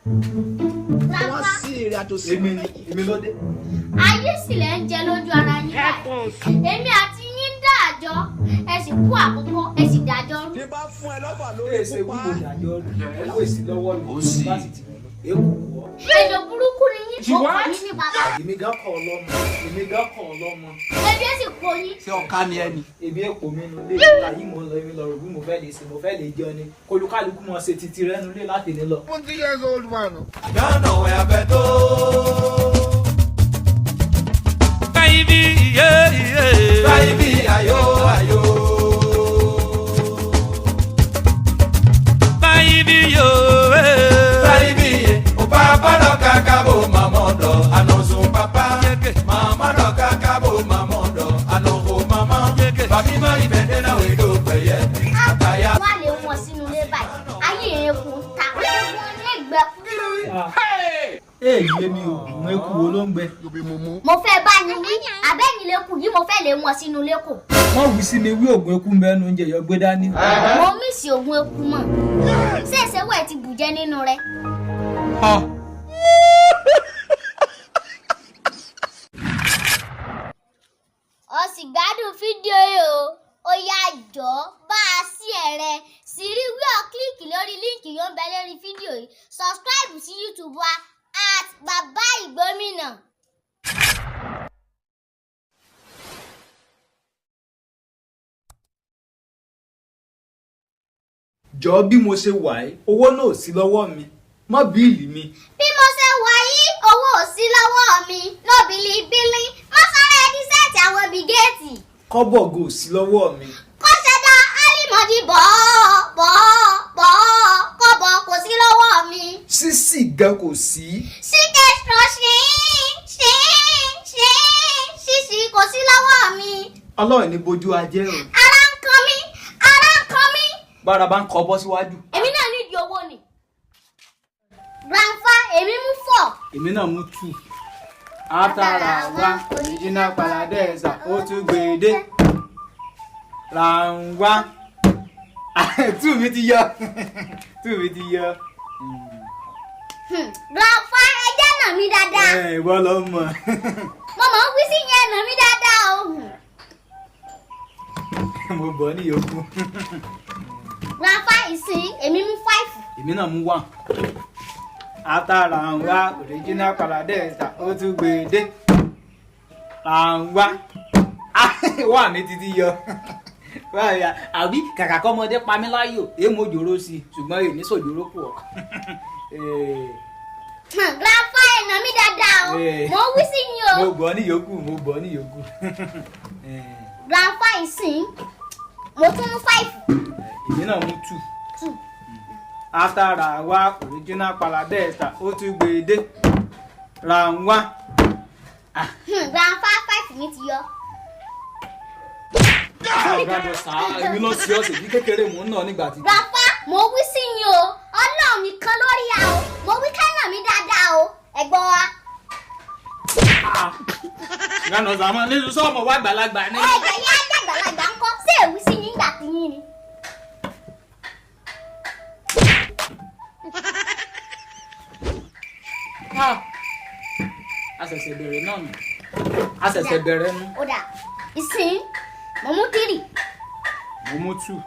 Wọ́n Grandpa, sí ìrìn àjò sí. Èmi ni, èmi ló dé. Ayé sì lẹ́ ń jẹ lójú ara yín báyìí. Èmi àti yín ń dá àjọ, ẹ sì kú àkọ́kọ́, ẹ sì dájọ́ rú. Tí bá fún ẹ lọ́fà lórí Èsè pupa. wúwo dàjọ́ owó èsì lọ́wọ́ mi. Ó sì. Bá sì ti wọ̀ lọ. Èkó kù ọ́. Ejò burúkú ni yín, mo kọ̀ yín ní bàbá. Èmi gan kọ̀ ọlọ́mọ. Èmi gan kọ̀ ọlọ́mọ. Ebi ó sì kó yín. Ṣé ọ̀ka ni ẹ ni? Èmi èpò mi nu lé ìta yìí, mò ń lọ, èmi lọ rò bí mo fẹ́ lè ṣe, mo fẹ́ lè jẹun ni. Kólúkálukú mọ̀ ṣe titi rẹ́nu lé láti ní lọ. 20 years old man. Ghana wẹ̀ abẹ́ tó. Baby, yeah. Báyìí ayò ayò. Baby, yo, eh. Báyìí o papa dọ̀ kàkà bò màmọ́ dọ̀ ànọ̀sùn papa. Màmá dọ̀ kàkà bò màmọ́ dọ̀ ànọ̀kò màmá. Bàmí má ibẹ̀ dé náà wèé pẹ̀yẹ. Àtàyà. Wọ́n á lè wọ̀n sínú ilé báyìí. Ayé yẹn kò ń ta. Wọ́n lè gbẹ. Èyí èmi ò mọ eku wo ló ń gbẹ. Mo fẹ́ bá yín wí, àbẹ́yìn lè kù yìí, mo fẹ́ lè wọ̀n sínú ilé kò. Wọ́n wí sí mi wí ògùn eku ń bẹ́ẹ̀ nu oúnjẹ yọ gbé dání. Mo mísì ògùn eku mọ̀. Ṣé ìṣẹ́wọ̀ ẹ̀ ti bùjẹ́ nínú rẹ̀? Ah. Ó sì gbádùn fídíò yìí o. Ó yá, jọ̀ọ́, bá a sí ẹ̀rẹ̀ sì rí wí ọ́ click lórí link yóò ń bẹ lórí fídíò yìí. Subscribe sí YouTube wa @BabaÌgbómìnà. Jọ, bí mo ṣe wà yìí, owó náà ò sí lọ́wọ́ mi mọ́ bill mi. Bí mo ṣe wà yìí, owó ò sí lọ́wọ́ mi, no bilibili mọ́sálẹ̀ ẹni set àwọn bìgẹ́ẹ̀tì. Kọ́bọ̀ go ò sí lọ́wọ́ mi. Kọ́ṣẹ́dá álímọ̀dì bọ̀ bọ̀ bọ̀, kọ́bọ̀ kò sí lọ́wọ́ mi. Sísì gan kò sí. Síkẹ́sọ̀ ṣí ṣí ṣí ṣíṣí kò sí lọ́wọ́ mi. Ọlọ́run ní bójú ajé o. Ara ń kan mí, ara ń kan mí. Bára bá ń kọ bọ́ síwájú. Èmi náà nídìí owó ni. Grandpa, èmi mú four. Èmi náà mú two. Atara wa original paradise, ó tún gbèdé ràǹwá. Two mi ti yọ, two mi ti yọ. Grandpa, ẹjẹ́ nà mí dáadáa. Ẹ ìwọ ló mọ̀. Mo mọ̀ ń wí sí yẹn, nà mí dáadáa o. Mo bọ̀ ní yòókù. Grandpa, ìsìn èmi mú five. Èmi náà mú one. Atara wa original paradise, ó tún gbèdé ràǹwá. Wà mí títí yọ àbí kàkà kọ́mọdé pa mí láyò, èèmọ̀ òjòrò sí i, ṣùgbọ́n èmi sòjòrò pọ̀. Grandpa, ẹ nà mí dáadáa o. Mo ń wí sí yín o. Mo gbọ́ ní yòókù, mo gbọ́ ní yòókù. Grandpa, ìsìn mo tún mú five. Èmi náà mú two. Two. Atara wa original paradise, ó tún gbèdé ràǹwá. Grandpa, five mi ti yọ. Èmi lọ sí ọ̀sẹ̀ bí kékeré mò ń nà nígbà tí. Grandpa, mo wí sí yín o, Ọlọ́run nìkan lórí a o. Mo wí ká nà mí dáadáa o, ẹ̀gbọ́n wa. Ìyànà sàmọ́ nínú sọ́ọ̀mù wà gbàlagbà ní. Ẹ̀jẹ̀ yá dàgbàlagbà ńkọ́? Ṣé èwí sí yín gbà tí yín ni? A ṣẹ̀ṣẹ̀ bẹ̀rẹ̀ náà nù, a ṣẹ̀ṣẹ̀ bẹ̀rẹ̀ nù. Ó dà, ìsìn mo mú three. Mo mú two.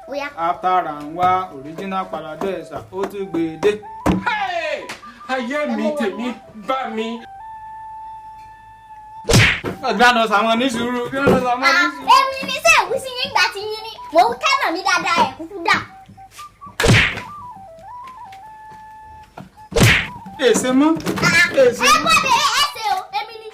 Ó yá. After ràǹwá original paradise, ó tún gbèdé. Ayé mi, tèmi bá mi. Ìyànà sàmọ́ ní sùúrù, ìyànà sàmọ́ ní sùúrù. Èmi ni, ṣé èwí sí yín gbà tí yín ni? Mo wí ká nà mí dáadáa, ẹ̀ kúkú dà. Èsè mọ́. Èsè Ẹ mọ́. gbọ́dọ̀ ẹ ṣe o, èmi ni.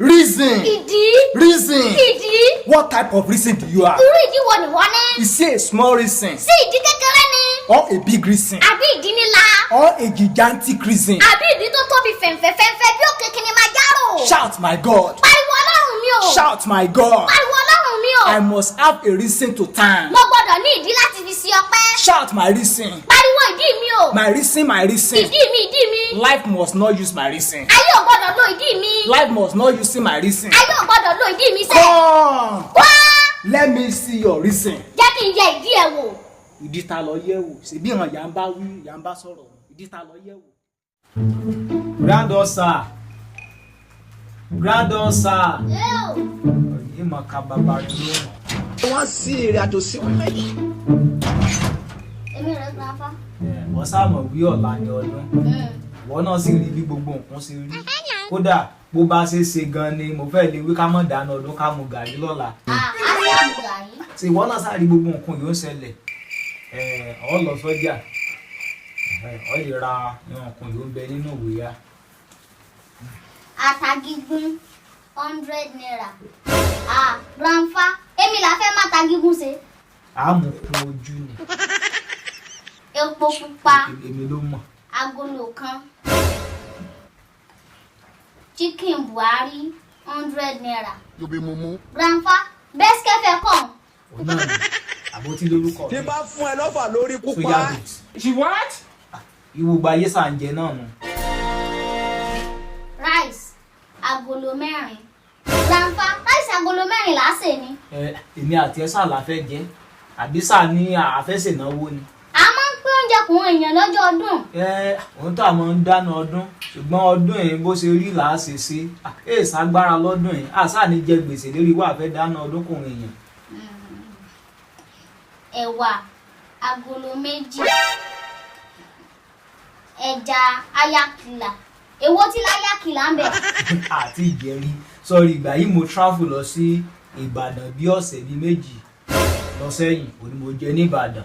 Reason. Ìdí. Reason. Ìdí. What type of reason do you have? Irú ìdí wo ni wọ́n ní? Is it a small reason Sí ìdí kékeré ni or a big reason àbí ìdí ńlá or a gigantic reason? Àbí ìdí tó tóbi fẹ̀ǹfẹ̀fẹ̀ǹfẹ̀ bí òkè Kilimanjaro? Shout, "My God." Pariwo, "Ọlọ́run mi o." Shout, "My God." Pariwo, "Ọlọ́run mi o." I must have a reason to thank. Mo gbọ́dọ̀ ní ìdí láti fi ṣe ọpẹ́. Shout, "My reason." Pariwo, "Ìdí mi o." My reason, my reason. Ìdí mi, ìdí mi. Life must not use my reason. Ayé ò gbọ́dọ̀ lo ìdí mi. Life must not use my reason. Ayé ò gbọ́dọ̀ lo ìdí mi sẹ́. Come. Wá. Let me see your reason. Jẹ́ kí n yẹ ìdí ẹ̀ wò. Ìdí ta lọ yẹ̀ wò ṣèbí hàn yà ń bá wí yà ń bá sọ̀rọ̀ ìdí ta lọ yẹ̀ wò. Granddaughter, granddaughter, Ẹ o. ìmọ̀ ká bàbá rẹ̀ lóhùn. Wọ́n sí èrè àjò sí méjì. Èmi rẹ̀ grandpa. Wọ́n sáàmọ̀ wí ọ̀la ní ọdún. Wọ́n náà sì rí bí gbogbo nǹkan ṣe rí. Kódà bó bá ṣe ṣe gan ni mo fẹ́ lè wí ká mọ̀ dáná ọdún ká mu gàrí lọ́la. Ah, a sì àmú gàrí. Ṣé ìwọ náà sáà rí gbogbo nǹkan yóò ń ṣẹlẹ̀? Ọ lọ sọ́jà, ọ lè ra ìwọ̀n nǹkan yóò ń bẹ nínú ìwé ya. Ata gígún ₦100. Ah, grandpa, èmi là fẹ́ má ta gígún ṣe. Àmú kún ojú ni. Epo pupa Èmi ló mọ̀. agolo kan. Chicken Buhari ₦100. You be mumu. Grandpa, bẹ́sikẹ́ fẹ́ kàn. Òun náà ni àbótí lórúkọ Tí mi. bá fún ẹ lọ́fà lórí Soya púpá. beans. She what? Ìwògbà ayé sà ń jẹ náà nù. Rice agolo mẹ́rin. Grandpa, rice agolo mẹ́rin là á sè ni. Èmi àti ẹ sáà la fẹ́ jẹ àbí sáà ní àfẹ́sẹ̀náwó ni. A máa ń pín oúnjẹ kún èèyàn lọ́jọ́ ọdún. Òun tó àmọ́ ń dáná ọdún ṣùgbọ́n ọdún yìí bó ṣe rí là á ṣe ṣe ẹ ṣàgbára lọ́dún yìí àṣà ní jẹ gbèsè lérí wà fẹ́ dáná ọdún kùn èèyàn. Ẹ̀wà agolo méjì. Ẹja ayakìlà. Èwo tí láyàkìlà ń bẹ? Àti ìjẹrí sọrí ìgbà yìí mo travel lọ sí Ìbàdàn bí ọ̀sẹ̀ bíi méjì lọ sẹ́yìn òní mo jẹ ní Ìbàdàn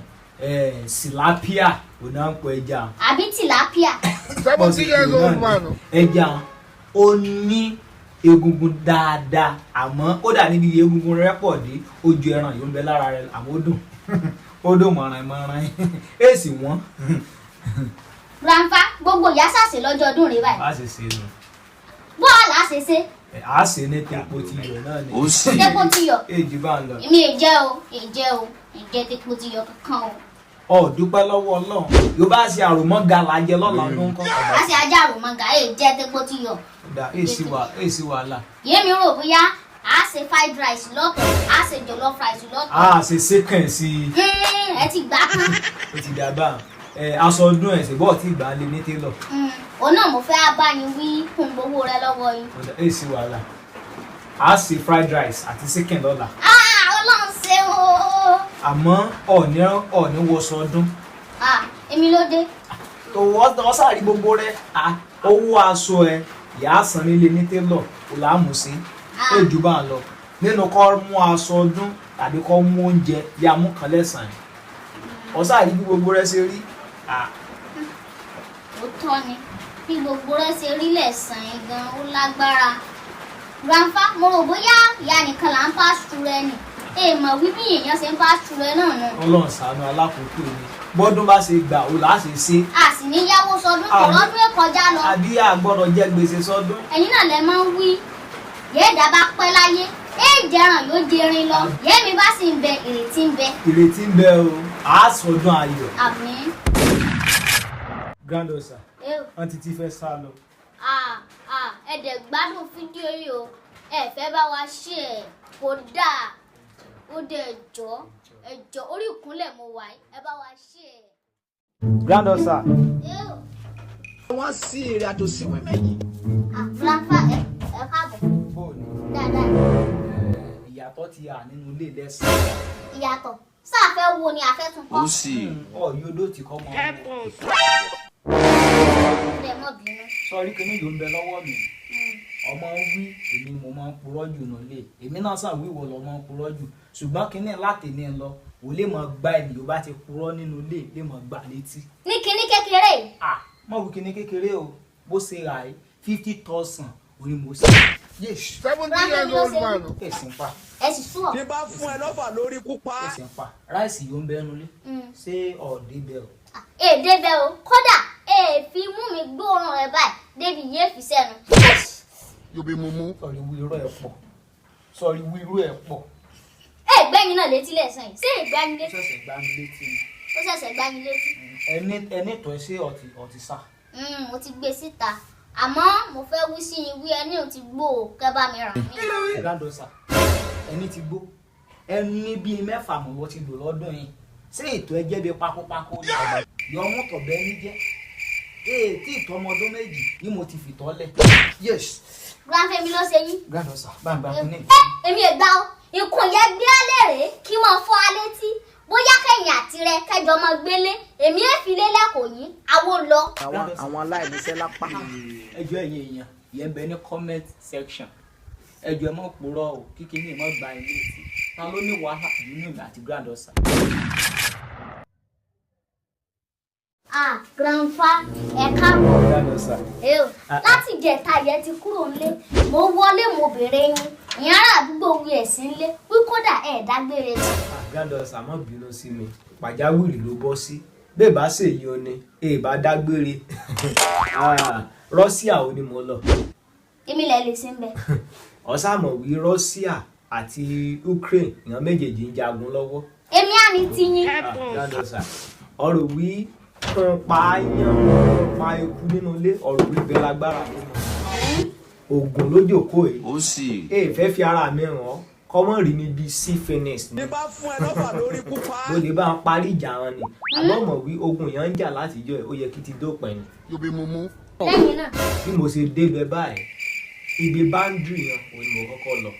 sílápíà òní à ń pọ ẹja. Àbí tìlápíà. 70 years old man. Ẹja ó ní egungun dáadáa àmọ́ kódà níbi egungun rẹ̀ pọ̀ dé ojú ẹran yóò ń bẹ lára rẹ̀ àmọ́ ó dùn ó dùn mọ̀ràn mọ̀ràn èsì wọ́n. Grandpa, gbogbo ìyá sàṣe lọ́jọ́ ọdún rẹ báyìí. Bá a ṣe ṣe nù. Bọ́ọ̀lù á ṣe ṣe. A ṣe ní tepo ti yọ̀ náà ni. Ó sì. Tepo ti yọ̀. Èjì bá ń lọ. Èmi èjẹ́ o, èjẹ́ o, èjẹ́ tepo ti yọ̀ kankan o. Ọ dúpẹ́ lọ́wọ́ Ọlọ́run yóò bá ṣe àròmọ́ gàlà jẹ lọ́la ọdún kọ́. A ṣe ajá àròmọ̀gà, èjẹ́ tepo ti yọ̀. Ọ̀dà èsì wàhálà. Yémi rò bóyá a ṣe fried rice lọ́tọ̀, a ṣe jollof rice lọ́tọ̀. A ṣe sékàn sí i. Ẹ ti gbà tán. Ó ti dàbà aṣọ ọdún ẹ̀ ṣèbọ̀ tí ìgbà lé ní télọ̀. Òun náà mo fẹ́ bá yín wí kún gbowó rẹ lọ́wọ́ yín. Ọ̀dà èsì wàhálà. A ṣe fried rice àti sékàn lọ́la. Ah, Ọlọ́run ṣe o. Àmọ́ ọ̀ọ́ni wọṣọ ọdún. Ah, èmi ló dé. Owó sàrí gbogbo rẹ owó aṣọ ẹ ìyá san nílé ní télọ̀ kò láàmú sí èjò bá ń lọ nínú kọ́ mú aṣọ ọdún tàbí kọ́ mú oúnjẹ yá mú kan lẹ́sàn-án ọ̀sàrí bí gbogbo rẹ ṣe rí. Òótọ́ ni bí gbogbo rẹ ṣe rí lẹ́sàn-án gan ó lágbára. Grandpa, mo rò bóyá ìyá nìkan là ń pàṣù rẹ ni èèmọ̀ wí bí èèyàn ṣe ń pàṣù rẹ náà nù. Ọlọ́run ṣàánú alákòókò ni bọ́dún bá ṣe gbà ó là á ṣe ṣe. A sì ní yáwó sọdún kò lọ́dún èkọjá lọ. Àbí a gbọ́dọ̀ jẹ gbèsè sọdún. Ẹ̀yin náà lẹ máa ń wí yẹ́ẹ̀dá bá pẹ́ láyé èèjẹ̀ràn yóò jẹrin lọ yẹ́mi bá sì ń bẹ ìrètí ń bẹ. Ìrètí ń bẹ o, a sọdún ayọ̀. Àmín. Granddaughter, wọ́n ti ti fẹ́ sá lọ. Ẹ dẹ̀ gbádùn fídíò yìí o, ẹ fẹ́ bá wa ṣe ẹ̀ kó dáa ó dẹ̀ jọ́ ẹ jọ́ orí ìkúnlẹ̀ mo wà yìí ẹ bá wa ṣe ẹ̀. Granddaughter. Wọ́n sí èrè àjò sí méjì. Grandpa, ẹ káàbọ̀. Bóòlù. Dáadáa. Ìyàtọ̀ ti hà nínú ilé lẹ́sìn. Ìyàtọ̀ sáà fẹ́ wo ni àfẹ́ tún kọ́. Ó sì. Ọ̀ yóò dó ti kọ́ mọ́. Ẹ má bínú. Sọrí kí ni yóò ń bẹ lọ́wọ́ mi. Ọmọ ń wí èmi mo máa ń purọ́ jù nílé èmi náà sàn wíwọ lọ máa ń purọ́ jù ṣùgbọ́n kínní láti ní lọ ò lè mọ gba ènìyàn bá ti purọ́ nínú ilé lè mọ gbà létí. Ní kinní kékeré. Mọ̀ wí kinní kékeré o bó ṣe rà é 50,000 òní mo ṣe. 70 years old man. Èsì ń pa. Ẹ sì sú ọ. Tí bá fún ẹ lọ́fà lórí púpá. Èsì ń pa ráìsì yóò ń bẹ́nu lé ṣé ọ̀ọ́dẹ́ bẹ́ẹ̀ o. Èdè bẹ́ẹ̀ o kódà èèfì mú mi gbóòórùn rẹ báyìí débi yéé fi sẹ́nu. You be mumu. Sọ̀rí wí irú ẹ̀ pọ̀. Sọ̀rí wí irú ẹ̀ pọ̀. Ẹ gbẹ́yìn náà létí lẹ́sàn yìí. Ṣé ìgbẹ́yìn létí? Ó ṣẹ̀ṣẹ̀ gbá mi létí ni. Ó ṣẹ̀ṣẹ̀ gbá mi létí. Ẹni tọ́ ṣé ọtí sá. Mo ti gbé síta. Àmọ́ mo fẹ́ wí sí yín wí ẹni ò ti gbó o kẹ́ bá mi rà mí. Granddaughter, ẹni ti gbó. Ẹni bíi mẹ́fà mọ̀ wọ́n ti lò lọ́dún yìí. Ṣé ètò ẹjẹ́ bíi pakopako ni? Yọ ọmú tọ̀bẹ ní jẹ́. Ee tí ìtọ́ ọmọ ọdún 2 ni mo ti fìtọ́ lẹ̀. Yes. Grandfa mi ló ṣe yín. Grandson, bá ń gba fún ní. Ẹ èmi ò gbà ó. Ikùn yẹn gbé alẹ́ rèé kí wọ́n fọ́ alẹ́ tí. Bóyá kẹ̀yìn àti rẹ kẹjọ máa gbélé. Èmi è fi lélẹ̀ kò yín. Àwo lọ. Àwọn aláìníṣẹ́ lápá. Ẹjọ́ ẹ̀yin èèyàn yẹn ń bẹ ní comment section. Ẹjọ́ ẹ mọ̀ purọ́ o, kíkiní mọ̀ gba ilé tí. Ta ló ní wàhálà nínú èmi àti grandson? Ah, grandfa, ẹ káàbọ̀. Grandson. Ẹ o, láti ìjẹta yẹn ti kúrò nílé. Mo wọlé mo béèrè yín. Ìyẹn ará àdúgbò wí ẹ̀ sí nílé. Wí kódà ẹ̀ dágbére lọ. Grandson, má bínú sí mi. Pàjáwìrì ló bọ́ sí. Bẹ́ẹ̀ bá ṣèyí o ni, èè bá dágbére. Russia ò ní mo lọ. Èmi lẹ lè ṣe ń bẹ. Ọ̀sàmọ̀ wí Russia àti Ukraine ìyẹn méjèèjì ń jagun lọ́wọ́. Èmi á ní tiyín. Grandson, ọ̀rọ̀ wí kan pa yan pa eku nínú ilé, ọ̀rọ̀ wí bẹ́ẹ̀ lágbára nínú. Ògùn lójókòó yìí. Ó sì. Èè fẹ́ fi ara mi ràn ọ́, kọ́mọ́ rí mi bíi sí finish ni. Ní bá fún ẹ lọ́fà lórí kúpa. Mo lè bá wọn parí ìjà wọn ni. Àmọ́ mọ̀ wí ogun yẹn ń jà látijọ́ ẹ̀, ó yẹ kí ti dópin ni. Lẹ́yìn náà. Bí mo ṣe débẹ̀ báyìí, ibi báńdìrì yẹn òun ni mo kọ́kọ́ lọ.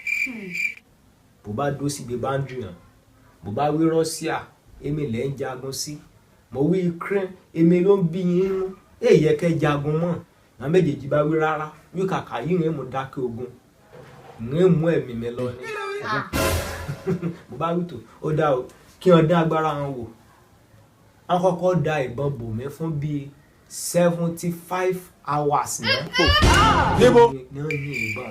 Bó bá dó síbi báńdìrì yẹn, bó bá wí Russia, èmi lẹ̀ ń jagun sí. Mo wí Ukraine, èmi ló ń bí yín nínú. Èyí yẹ kẹ́ jagun mọ́. Àwọn méjèèjì bá wí rárá, wí kàkà yìí ń mú dákẹ́ ogun. Ń mú ẹ̀mí mi lọ ni. Bó bá wí tó, ó dá o, kí wọ́n dá agbára wọn wò. Wọ́n kọ́kọ́ da ìbọn bò mí fún bíi 75 hours ní. Níbo? Ní wọ́n yin ìbọn.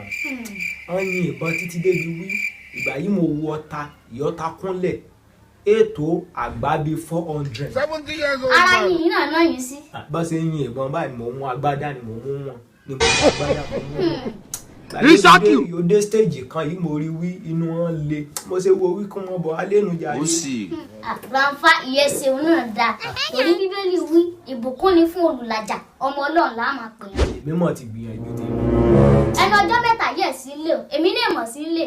Wọ́n yin ìbọn títí débi wí. Ìgbà yìí mo wo ọta, ìyọ́ta kúnlẹ̀. Ètò àgbá bíi 400. 70 years old Ara man. yìnyín náà náà yín sí. Bá ṣe ń yin ìbọn báyìí, mò ń mú agbádá ni mò ń mú wọn. Ni mò ń mú agbádá mò ń mú wọn. Rísàkì. Yóò dé stage kan yìí mo rí wí inú wọn le. Mo ṣe wo wí kí wọ́n bọ̀ alẹ́nu jà Ó sì. Ah, grandfa ìyẹn ṣeun náà dáa. Torí Bíbélì wí ìbùkún ni fún olùlàjà ọmọ Ọlọ́run lá máa pè é. Èmi mọ̀ ti gbìyànjú tèmi. Ẹnu ọjọ́ mẹ́ta yẹ̀ sí ilé o, èmi lè mọ̀ sí ilé.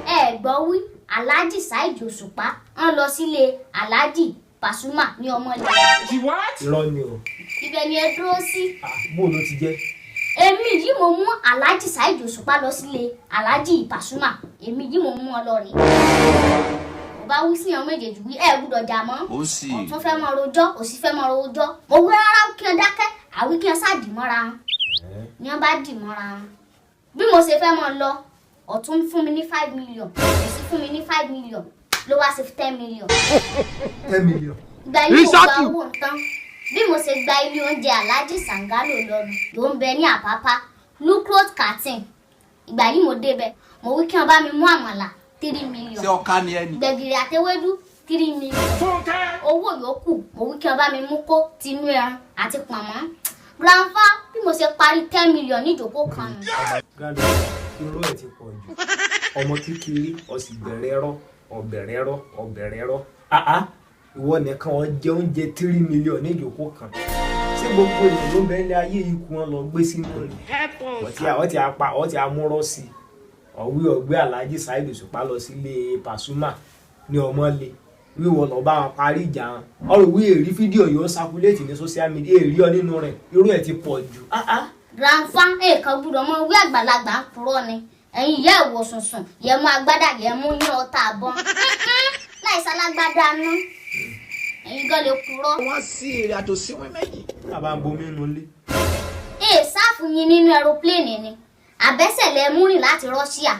Ẹ gbọ́ wí, Alhaji Saheed Òṣùpá ń lọ sílé Alhaji Pasuma ní ọmọlẹ̀. She what? Irọ́ ni o. Ibẹ̀ ni ẹ dúró sí. Bó ló ti jẹ́? Èmi yìí mo mú Alhaji Saheed Òṣùpá lọ sílé Alhaji Pasuma. Èmi yìí mo mú ọ lọ rè. Mo bá wí sí àwọn méjèèjì wí ẹ gbúdọ̀ jà mọ́. Ó sì. Ọ̀tún fẹ́ mọ rojọ́, òsì fẹ́ mọ rojọ́. Mo wí rárá kí n dákẹ́, àwí kí n sá dì mọ́ra wọn. Ni wọ́n bá dì mọ́ra wọn. Bí mo ṣe fẹ́ mọ lọ, ọ̀tún fún mi ní 5 million, òsì fún mi ní 5 million, ló wá sí 10 million. 10 million. Ìgbà yìí mo gba owó tán. Bí mo ṣe gba ilé oúnjẹ Alhaji Sangalo lọ́nu ló ń bẹ ní Àpápá, Lucrot Carton. Ìgbà yìí mo débẹ̀, mo wí kí wọ́n bá mi mú àmàlà 3 million. Ṣé ọ̀ka ni ẹni? Gbẹ̀gìrì àtewédú 3 million. Fúnkẹ́. Owó yòókù mo wí kí wọ́n bá mi mú kó tinú ẹran àti pọ̀nmọ́. Grandfa bí mo ṣe parí 10 million níjókòó kan nù. Grandson, irọ́ ẹ̀ ti pọ̀ jù. Ọmọ kékeré ó sì bẹ̀rẹ̀ rọ́, ọ̀bẹ̀rẹ̀ rọ́, ọ̀bẹ̀rẹ̀ rọ́. Àá, ìwọ nìkan ó jẹ oúnjẹ 3 million níjókòó kan. Ṣé gbogbo èèyàn ló ń bẹ ní ayé ikú wọn lọ gbé sínú ni? Wọ́n ti apá, wọ́n ti amúrọ́ sí i. Ọ̀wí ọ̀gbẹ́ Alhaji Saheed Òṣùpá lọ sílé Pasuma ní ọmọlé. Wíwọ lọ bá wọn parí ìjà wọn. Ọ̀rọ̀ wí èrí fídíò yóò circulate ní social media, èrí ọ nínú rẹ̀, irú ẹ̀ ti pọ̀ jù. Áá. Grandfa èèkàn gbúdọ̀ mọ wí àgbàlagbà ń purọ́ ni. Ẹ̀yin ìyá ìwò sùnsùn, yẹ mú agbádá, yẹ mú yín ọta àbọ̀n. Láì sálágbádá nú. Ẹ̀yin gan lè purọ́. Wọ́n sí èrè àtòsí wí méjì. Bàbá ń bomi nínú ilé. Èè sáàfù yín nínú ẹropléènì ni. Àbẹ́sẹ̀lẹ̀ mú rìn láti Russia.